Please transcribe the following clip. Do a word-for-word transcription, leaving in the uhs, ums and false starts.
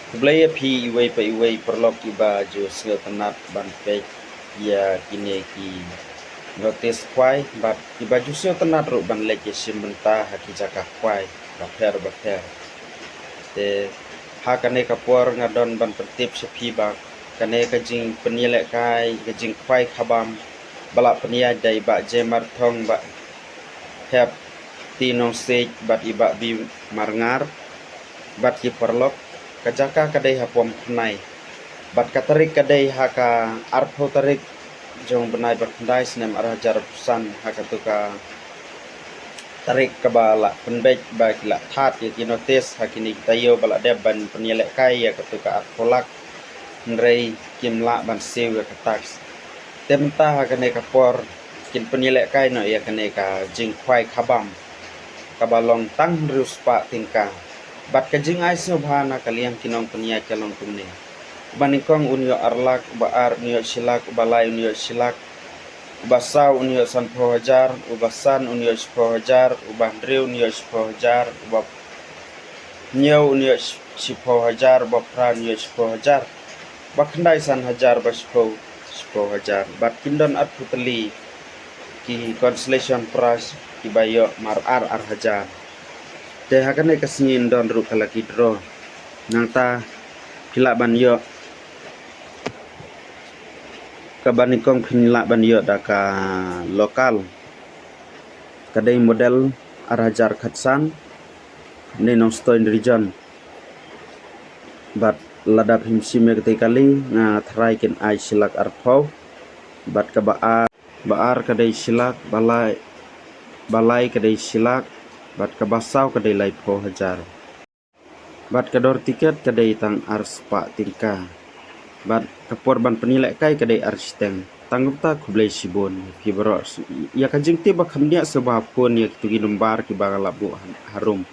Khublei ïa phi iwei pa iwei paralok iba ju sngewtynnat ban peit ïa kine ki notice khwai bad iba ju sngewtynnat ruh ban leit ïa shim bynta ha ki jaka khwai bapher bapher. Te ha kane ka por nga don ban pyntip sha phi ba kane ka jingpynïalehkai ka jingkhwai khabam ba la pynïaid da i Bah J Marthong, Bah Hep T Nongsiej bad i Bah B Marngar bad ki paralok, ka jaka ka dei ha Pom Khnai. Bad ka tarik ka dei ha ka arphew tarik jong bnai ba khyndai snem ar hajar arphew san, ha katu ka tarik kaba la pynbeit ba ki la thad ïa ki notice ha kine ki taïew ba la dep ban pynïalehkai ïa katu ka arphew lak, hynrei kim lah ban siew ïa ka tax. Te mynta ha kane ka por kin pynïalehkai noh ïa kane ka jingkhwai khabam kaba long tang hynriew spah tyngka. Bad ka jingai sngewbha na ka liang ki nongpynïaid ka long kumne: uba nyngkong un ïoh ar lak, uba ar un ïoh shi lak, uba lai un ïoh shi lak, uba saw un ïoh sanphew hajar, uba san un ïoh shiphew hajar, uba hynriew un ïoh shiphew hajar, uba hynñiew un ïoh shiphew hajar, uba phra un ïoh shiphew hajar, uba khyndai san hajar, uba shiphew shiphew hajar. Bad kin don arphew tylli ki consolation prize kiba ïoh mar ar ar hajar. Te ha kane ka sngi yn don ruh ka lucky draw. Nangta phi lah ban ïoh, kaba nyngkong phin lah ban ïoh da ka local, ka dei model ar hajar khatsan, ne Nongstoiñ Region. Bad lada phim shim ïa katei kali, nga tharai kin ai shi lak arphew. Bad kaba ar, ba ar ka dei shi lak, ba lai, ba lai ka dei shi lak, bad kaba saw ka dei laiphew hajar. Bad ka dor tiket ka dei tang ar spah tyngka. Bad ka por ban pynïalehkai ka dei ar shiteng. Tang kumta khublei shibun ïa phi baroh. Ïa ka jingtip ba kham bniah sngewbha phone ïa kitu ki number kiba nga la buh ha, harum.